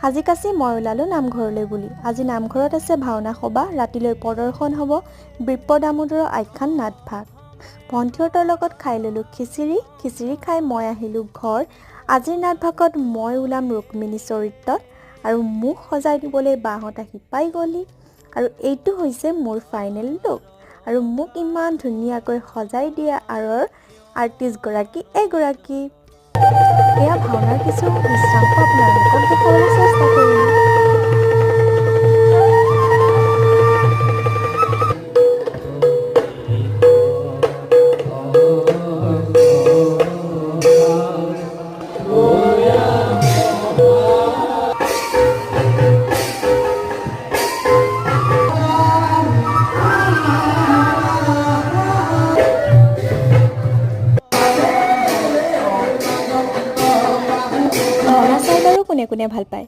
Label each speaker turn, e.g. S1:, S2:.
S1: সাজি কাচি মই ওলালোঁ নামঘৰলৈ বুলি। আজি নামঘৰত আছে ভাওনা সবাহ, ৰাতিলৈ প্ৰদৰ্শন হ'ব বিপ্ৰ দামোদৰৰ আখ্যান নাটভাগ। ভণ্টিহঁতৰ লগত খাই ল'লোঁ খিচিৰি। খিচিৰি খাই মই আহিলোঁ ঘৰ। আজিৰ নাটভাগত মই ওলাম ৰুক্মিণী চৰিত্ৰত আৰু মোক সজাই দিবলৈ বাহঁত আহি পাই গ'লহি। আৰু এইটো হৈছে মোৰ ফাইনেল লুক। আৰু মোক ইমান ধুনীয়াকৈ সজাই দিয়া আঁৰৰ আৰ্টিষ্টগৰাকী এগৰাকী। এয়া ভাওনাৰ কিছু দৃশ্যাংশ আপোনালোকক দেখুৱাবলৈ চেষ্টা কৰিলোঁ। ভাওনা চাই বাৰু কোনে কোনে ভাল পায়?